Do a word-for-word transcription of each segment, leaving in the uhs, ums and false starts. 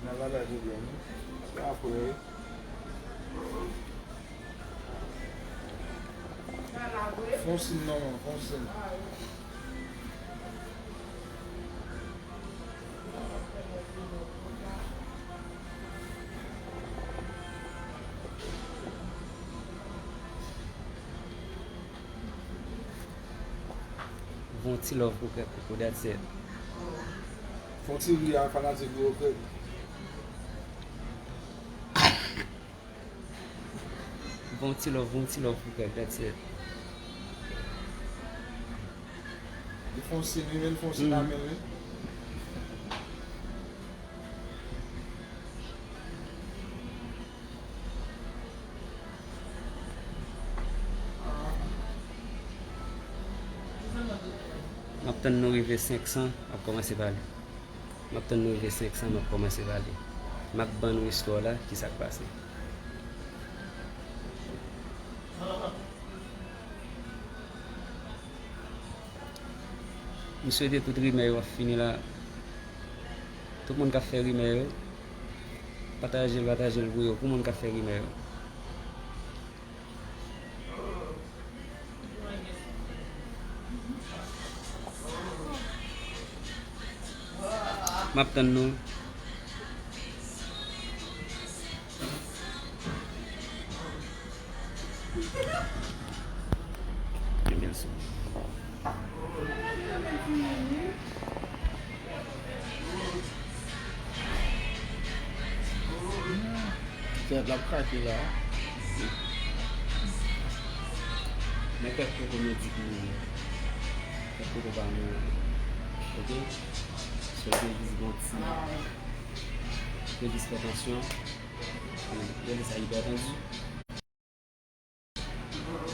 Sa pa bay pwoblèm, wi. Apre, wi. Fè yon siy non, man, fè yon siy. Voye yon ti love pou Krèk Koko, that's it. Fè yon ti ri a fanatik yo, Krèk. Voye yon ti love, voye yon ti love pou Krèk, that's it. Li fè yon siy, li menm fè yon siy nan men l, wi. M ap tann nou rive senk san, m ap kòmanse pale. M ap tann nou rive senk san, m ap kòmanse pale. M ap ban nou istwa la, ki sa k pase. M swete tout rimè yo ap fini la. Tout moun k ap fè rimè yo, pataje l, pataje l pou yo, pou moun k ap fè rimè yo. M ap tann nou. Tèt l ap krake la. Men Krèk Koko medikman. Krèk Koko pa mouri. Oke? So, gen jis gon ti, gen jis fè tansyon. Yo rele sa ipètanzi.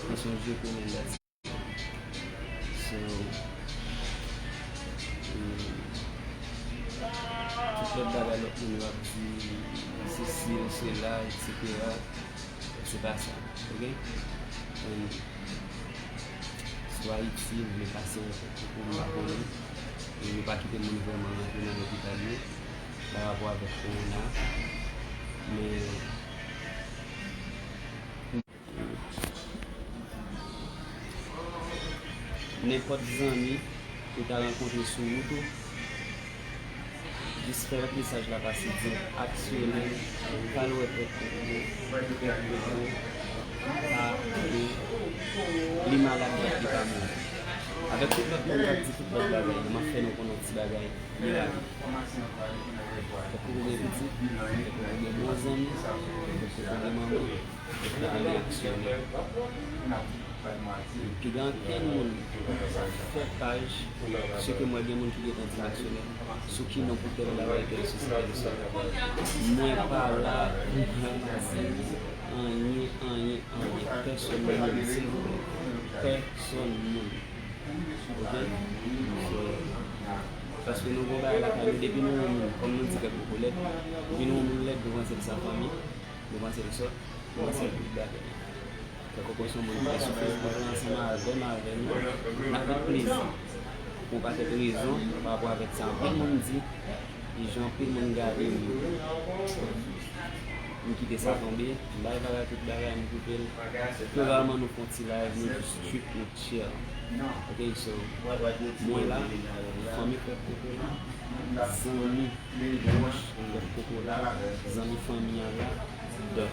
Tansyon je konnen dat. So, mm, tout lòt bagay lòt moun yo ap di, sesi, sela, etsetera. Se pa sa, oke? Em, swa Ayiti, m vle pase yon kote pou m pa konnen. E yo pa kite moun vrèman rantre nan lopital yo pa rapò avèk kowona. Men, nenpòt zanmi ou ta rankontre sou wout ou, jis fè lòt mesaj la pase, di l aksyone, pa l wè Krèk Koko, Krèk Koko pa mouri, li malad, li pa mouri. Avèk tout lòt moun k ap di tout lòt bagay yo, m ap fè nou konnen yon ti bagay. Li la tou. Krèk Koko gen pitit, Krèk Koko gen bon zanmi, Krèk Koko gen manman, Krèk Koko gen aksyonè. Ki gen ankenn moun fè paj, sou ke mwen gen moun ki gentan di m aksyonè, sou ki non pou tèl bagay, tèl sesi, tèl sela. Mwen pa la pou m di anyen, anyen, anyen, pèsòn moun, silvouplè. Pèsòn moun. Oke? So, paske nou gon bagay lakay nou, depi nou wè moun, kòm nou di Krèk Koko lèd, depi nou wè moun lèd, nou panse l sa fanmi, nou panse l sòt, nou panse l tout bagay. Krèk Koko se yon moun ki te sou Facebook la ansanm avè m, avè nou, n ap met plezi. Pou yon pakèt rezon, pa rapò avèk sa anpil moun di, e jan anpil moun gade m. M kite sa tonbe, live la tout bagay, m koupe l. Pi rarman nou fè yon ti live, nou jis trip, nou chill. Ok, so, mwen la, fanmi Krèk Koko la, zanmi pwòch Krèk Koko la, zanmi fanmi an la, de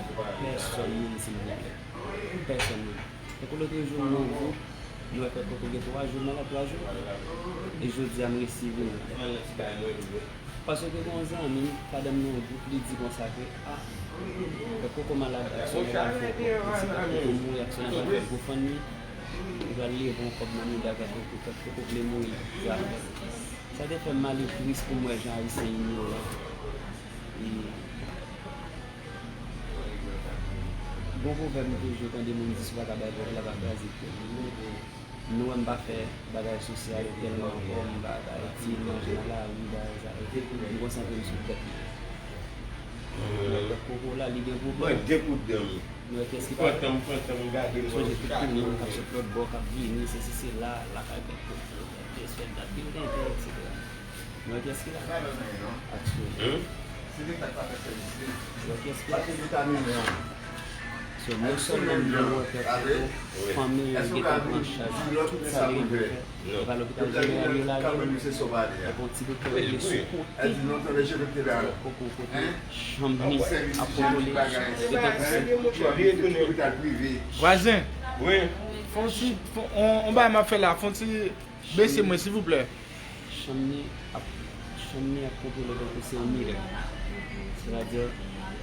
pèsòn moun, silvouplè. Pèsòn moun. Tankou lòt jou, m nan yon gwoup, nou wè Krèk Koko gen twa jou, malad twa jou. E jodi a, m resi vini. Paske gen yon zanmi m, pandan m nan yon gwoup, li di konsa ke, a, Krèk Koko malad, aksyonè pral fè yon kòb. Si Krèk Koko mouri, aksyonè pral fè GoFundMe. Li pral leve yon kòb nan mouda Krèk Koko, Krèk Koko vle mouri, zafè. Sa te fè m mal e tris pou m wè jan Ayisyen inyoran. E gon pwovèb m toujou tande moun di, si w pa ka bay vòlè, pa kraze pye. Nou wè m pa fè bagay sosyal tèlman ankò, m pa bay ti manje nan lari, bagay sa yo. M konsantre m sou tèt mwen. Donk, Koko la, li gen pwoblèm. Mwen gen kout dan m. Nou wè kiyès ki pa. Pran tan m, pran tan m gade m. Sonje tout moun k ap sot lòt bò, k ap vini, sesi, sela, lakay Krèk Koko, Krèk Koko, Krèk Koko, etsetera. Nou wè kiyès ki la. Aksyonè. So, non sèlman m vin wè Pè Koko, fanmi l gentan pran chaj tout sa li gentan fè. E pa lopital jeneral yo lage l, epi yon ti doktè regle sou kote. Pè Koko kote chanm li ap kontwole, se tankou se Vwazen, wi. Fon ti, fon, on, on bagay m ap fè la, fon ti bese mwen, silvouplè. Chanm li ap, chanm li ap kontwole tankou se yon mirè. Sètadi,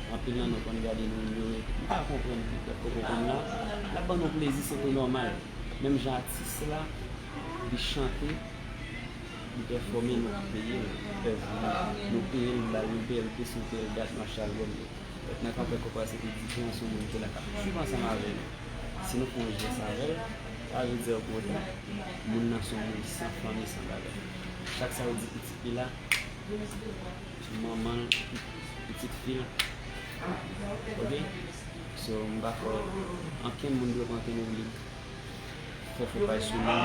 anpil nan nou konn gade nou inyore. Nou pa konprann ki Pè Koko konn la. L ap ban nou plezi santi w nòmal. Menm jan atis la, li chante, li pèfòme, nou peye l. Èv li, nou peye l, nou ba l yon P L P, si yon P L dat, nou achte albòm li. Donk, nan ka Pè Koko a, se te diferans yon moun ki la k ap viv ansanm avè nou. Si nou fè yon jès avè l, sa vle di pou otan, moun nan se yon moun san fanmi, san bagay. Chak sa yo di pitit li la, manman l, pitit fi l, ok? So, m pa kwè ankenn moun dwe pran ankenn oubli fè fokay sou nou.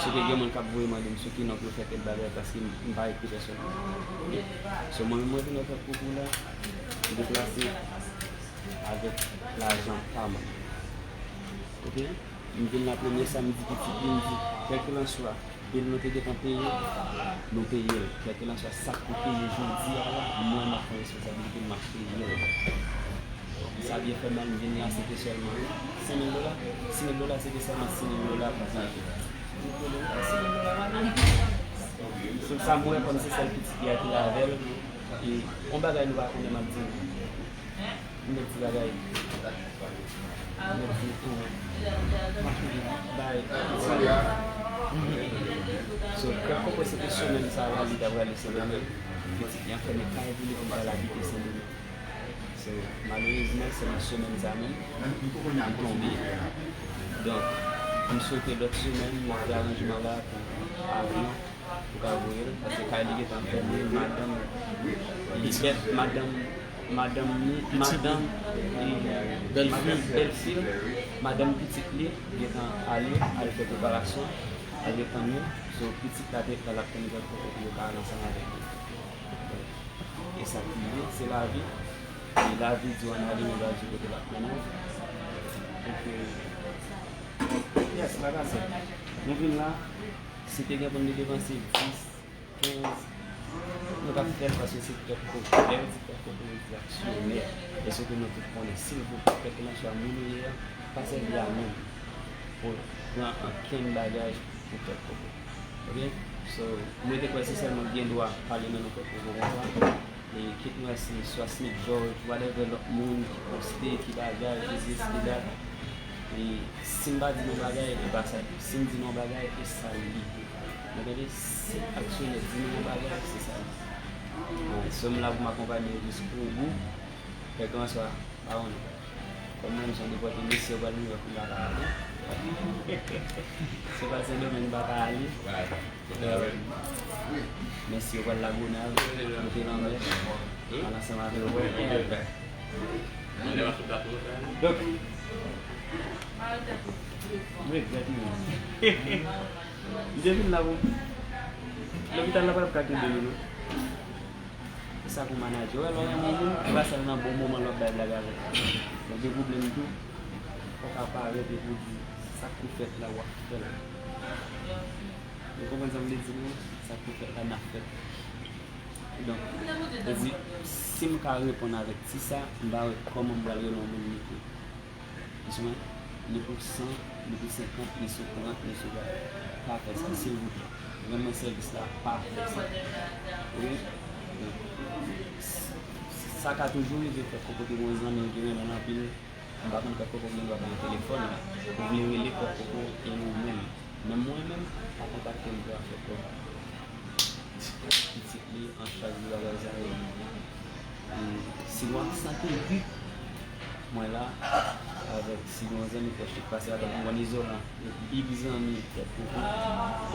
Se ke gen moun k ap voye mande m sou ki non pou yo fè tèl bagay, paske m, m pa ekri pèsòn. Ok? So, mwen menm, mwen vin nan tèt koukou la, m deplase avèk lajan pa m. Ok? M vin la premye samdi pitit li, m di, kèlkelanswa, bil nou te gentan peye, nou peye l. Kèlkelanswa sa k pou peye jodi a la, mwen m ap pran responsabilite m, m ap peye l. Sa byen fè mal, m vin la, se te sèlman senk mil dola. Senk mil dola, se te sèlman senk mil dola pou di. So, sa m wè kòm se sèl pitit li a ki la avè l. E yon bagay nou pa konnen, m ap di nou. M gen ti bagay. M gen ti, m ap bay. So, Pè Koko se te semèn sa a, li ta prale Sendomeng. Pitit li anfèmen kay pou li pou l al abite Sendomeng. So, malerezman, se nan semèn sa menm, li tonbe. Donk, m swete lòt semèn, m ap fè aranjman la pou avyon, pou ka voye l, paske kay li gentan fèmen, madanm, li, madanm, madanm li, madanm, li, madanm, bèlfi l, bèlfi l, madanm pitit li, gentan ale, al fè preparasyon, al gentan nou, so, pitit la te, la, l ap tann Pè Koko pou yo ka al ansanm avèk li. E sa k rive, se lavi. E lavi di w ann ale, men l pa di w kote l ap mennen w. Donk, yes, bagay sa. Nou vin la, si te gen pou n te depanse dis, kenz, nou t ap fè l paske se Pè Koko. Lè yo di Pè Koko, yo di aksyonè. E se ke nou tout konnen, silvouplè, kèlkelanswa moun ou ye a, pa sèvi a non pou pran ankenn bagay pou Pè Koko. Ok? So, mwen te kwè se sèlman gen dwa pale nan non Pè Koko konsa. E kit nou wè se swa Snake George, whatever lòt moun ki poste, ki bagay, ki dis, ki dat. E si m pa di non bagay, e pa sa. Si m di non bagay, e sa l ye. Ou tande? Si aksyonè di non bagay, se sa l ye. So, m la pou m akonpaye yo jis o bout. Kèlkelanswa, pa konnen. Kòm mwen, m se yon depòte, mesye yo pral Nouyòk, m pa ka ale. Se pa Sendomeng, m pa ka ale. Mesye yo pral Lagonav, kote lanmè, al ansanm avè yo. Donk, m regrèt, men. M te vin la pou lopital la pa t ap ka kenbe nou, non. Se sa pou manadjè. Ou wè, lè w renmen yon moun, ou pa sèl nan bon moman lè w ap bay blag avè l. Lè w gen pwoblèm tou, fò w ka parèt epi w di, sa k pou fèt la, w ap fè l. Ou konprann sa m vle di nou an? Sa k pou fèt la, n ap fè l. Donk, se di, si m ka reponn avèk ti sa, m pa wè kòman m pral rele yon moun Niko. Ou sou mwen? Ni pou san, ni pou senkant, ni sou trant, ni sou kat. Pa fè sa, silvouplè. Rann mwen sèvis la, pa fè sa. Wi. Sa ka toujou rive, Pè Koko te gen yon zanmi l ki renmen l anpil. M pa konn Pè Koko gen dwa bay yon telefòn la. Ou vle rele Pè Koko e ou menm. Menm mwen menm, pa kontakte m pou afè kòb. Pitit li an chaj de bagay sa yo. E si w ap santi l pi, mwen la, avèk si gen yon zanmi pwòch ki pase avèk mwen, Izolan, yon big zanmi, Pè Koko,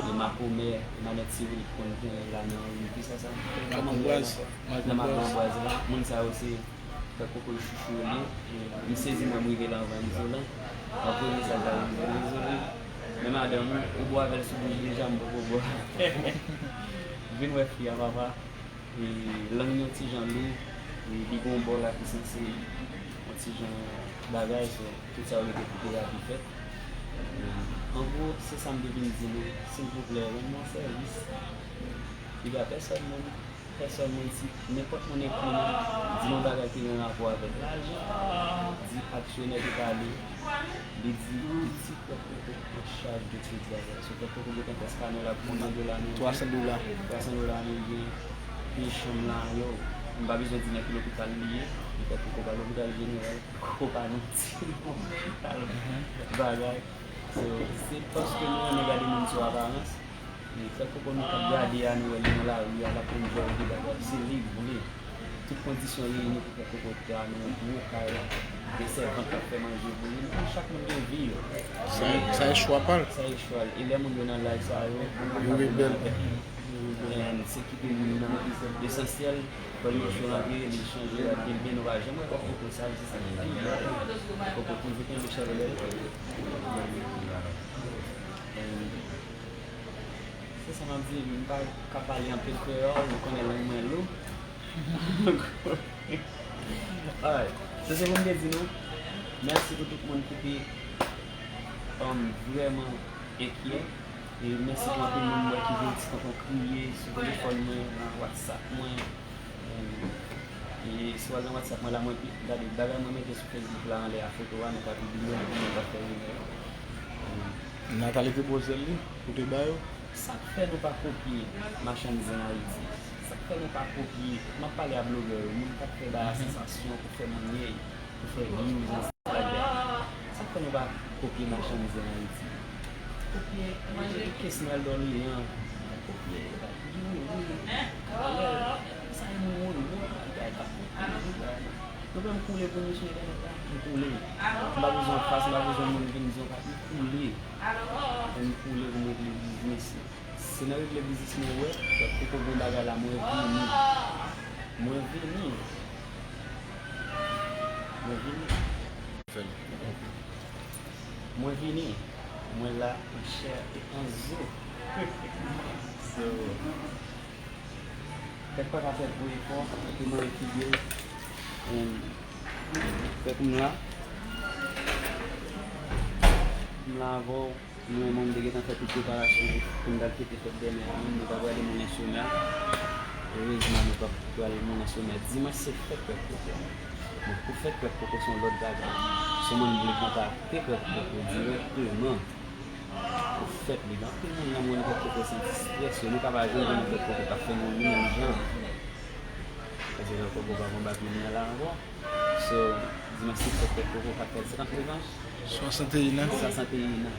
e makomè, e madan Tiwoul ki konn gen la nan, kisa sa? Nan Makonbwaz la, moun sa yo se Pè Koko chouchou yo ye. M sezi mwen m rive la anvan Izolan. Apre mesaj la, Izolan, Izolan. Men madanm ou, ou bwè avè l sou bouch deja, m poko bwè. Vin wè fi a, papa. E lang li yon ti jan lou. Li gen yon bò la ki sanse yon ti jan bagay, so, tout sa yo rete pou terapi fèt. An gwo, se sa m te vin di nou, silvouplè, rann mwen sèvis. Piga pèsòn moun, pèsòn moun, si nenpòt moun ekri nou, di nou bagay ki gen rapò avèk lajan, di aksyonè ki pale, li di pitit Pèp Koko an chaj de kredi avè l. So, Pèp Koko gentan fè scanner la pou konbyen dola ameriken? Twa san dola. Twa san dola ameriken. Pi chanm la, yo. M pa bezwen di nan ki lopital li ye. Li Pèp Koko pa lopital jeneral. Koko pa nan ti lopital bagay. So, se paske nou renmen gade moun sou aparans. Men Pèp Koko nou t ap gade a, nou wè li nan lari a, l ap konn jwe de bagay. Se li k vle. Tout kondisyon reyini pou Pèp Koko ta nan yon gwo kay la. Gen sèvant k ap fè manje pou li. Men chak moun gen vi yo. Sa, sa e chwa pa l. Sa e chwa l. E lè moun yo nan laj sa yo, yo rebèl. And se kite moun nan lesansyèl, fò l yon jou rantre, li chanje, l ap vin byen, nou pa janm wè Pèp Koko sa, se sa ki pi bèl. Pèp Koko toujou kenbe chèlè l. And se sa m ap di, m pa ka pale anpil kreyòl, nou konnen lang mwen lou. Alright. So, se pou m te di nou, mèsi pou tout moun ki te, um, vrèman enkyè. E mèsi pou anpil moun m wè ki gen ti tonton kriye sou telefòn mwen, nan WhatsApp mwen. Um, e si w al nan WhatsApp mwen la, mwen pi, gade, bagay mwen mete sou Facebook la anlè a, foto a, nou ka pibliye l, nou ka fè rimè. Um, Nathalie te poze l li, ou te ba yo? Sa k fè nou pa kopye machann zen Ayiti? Sa k fè nou pa kopye? M ap pale a blogè yo, moun k ap fè bagay a sansasyon pou fè monnay, pou fè views, and stuff like that. Sa k fè nou pa kopye machann zen Ayiti? Kopye Kesnel Dorlean, kopye Guy Willy, Ariel, sa e moun Wonlò, bagay pa kopye. Nou pa m koule pou misye, m koule. M pa bezwen fas, m pa bezwen moun vin di yon pa m koule. Fò m koule pou m regle biznis. Se nan regle biznis mwen wè, Pèp Koko gen bagay la, mwen vini. Mwen vini. Mwen vini. Mwen vini. Mwen la an chè e an zo. So, Pèp pa ka fè gwo efò, epi mwen fidèl. And Pèp m la. M la avè w. Mwen menm, m te gentan fè tout preparasyon pou m t al fete fèt dèmen an, men nou t ap prale Moulen Somè. Erezman, nou t ap prale Moulen Somè. Dimanch se fèt Pèp Koko. Men pou fèt Pèp Koko se yon lòt bagay. Si w menm vle kontakte Pèp Koko dirèkteman, pou fèt li. Gen anpil moun nan moulen Pèp Koko santi strès yo. Nou ka pa jwenn moun Pèp Koko k ap fè nou ri menm jan. Paske Pèp Koko pa konbat moun nan la ankò. So, dimanch se fèt Pèp Koko k ap fèt trant revanch. Swasanteyen an. Swasanteyen an.